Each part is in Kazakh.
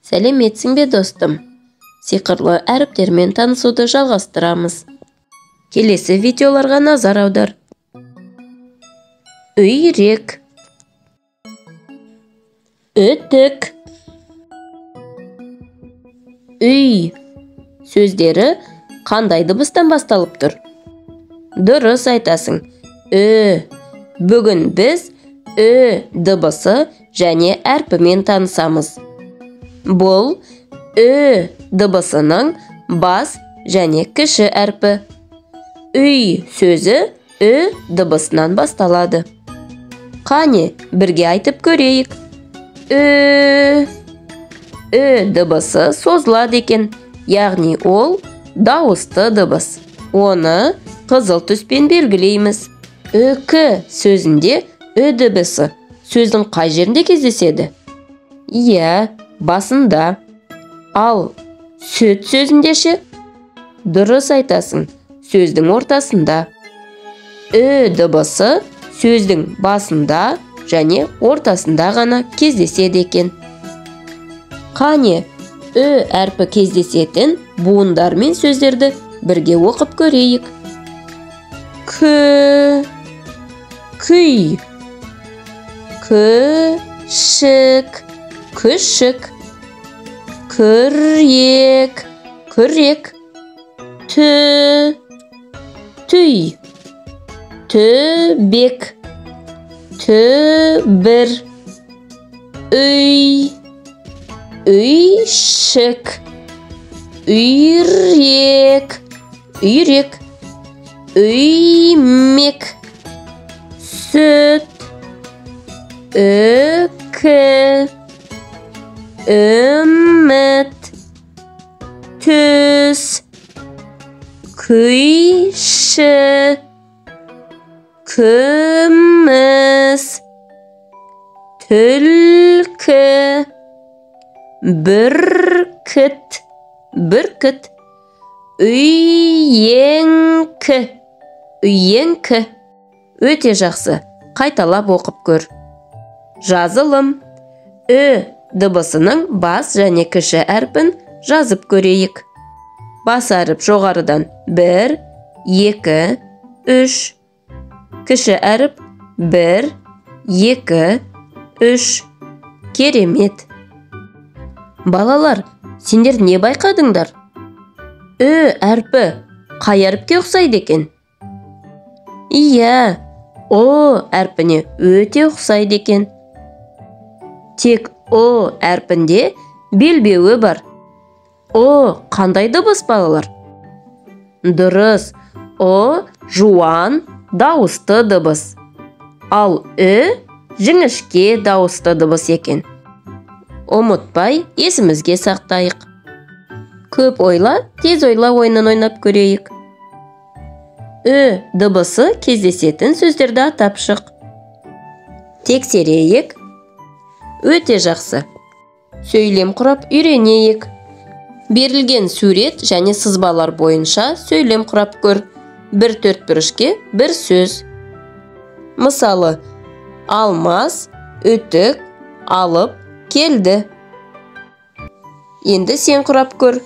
Сәлеметсің бе, достым? Сиқырлы әріптермен танысуды жалғастырамыз. Келесі видеоларға назар аудар. Үйрек. Үтік. Үй сөздері қандай дыбыстан басталып тұр? Дұрыс айтасың. Ү. Бүгін біз ү дыбысы және әрпімен танысамыз. Бұл ү дыбысының бас және кіші әрпі. Үй сөзі ү дыбысынан басталады. Қане, бірге айтып көрейік. Ү. Ү дыбысы созылады екен, яғни ол дауысты дыбыс. Оны қызыл түспен белгілейміз. Үкі сөзінде ү дыбысы сөздің қай жерінде кездеседі? Иә, басында. Ал сүт сөзінде ше? Дұрыс айтасың, сөздің ортасында. Ү дыбысы сөздің басында және ортасында ғана кездеседі екен. Қане, ү әрпі кездесетін буындар мен сөздерді бірге оқып көрейік. Кү, күй, күшік, күшік, күрек, күрек, тү, түй, түбек, түбір, үй, үйшік, үйрек, үйрек, үймек, сүт, үкі, үміт, түс, күйші, күміс, түлкі, бүркіт, бүркіт, үйеңкі, үйеңкі. Өте жақсы, қайталап оқып көр. Жазылым. Ү дыбысының бас және кіші әрпін жазып көрейік. Бас әріп жоғарыдан 1, 2, 3. Кіші әріп 1, 2, 3. Керемет. Балалар, сендер не байқадыңдар? Ү әрпі қай әріпке ұқсайды екен? Иә, О әрпіне өте ұқсайды екен. Тек О әрпінде белбеуі бар. О қандай дыбыс, балалар? Дұрыс, О жуан дауысты дыбыс. Ал Ү жіңішке дауысты дыбыс екен. Ұмытпай есімізге сақтайық. Көп ойла, тез ойла ойынын ойнап көрейік. Ү дыбысы кездесетін сөздерді атап шық. Тексерейік. Өте жақсы. Сөйлем құрап үйренейік. Берілген сурет және сызбалар бойынша сөйлем құрап көр. Бір төртбұрышке бір сөз. Мысалы, алмас, үтік, алып, келді. Енді сен құрап көр.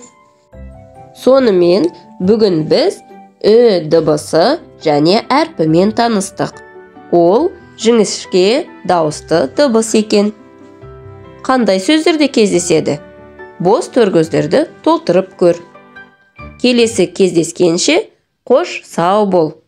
Сонымен бүгін біз ү дыбысы және әрпімен таныстық. Ол жіңішке дауысты дыбыс екен. Қандай сөздерде кездеседі? Бос төргөздерді толтырып көр. Келесі кездескенше қош сау бол.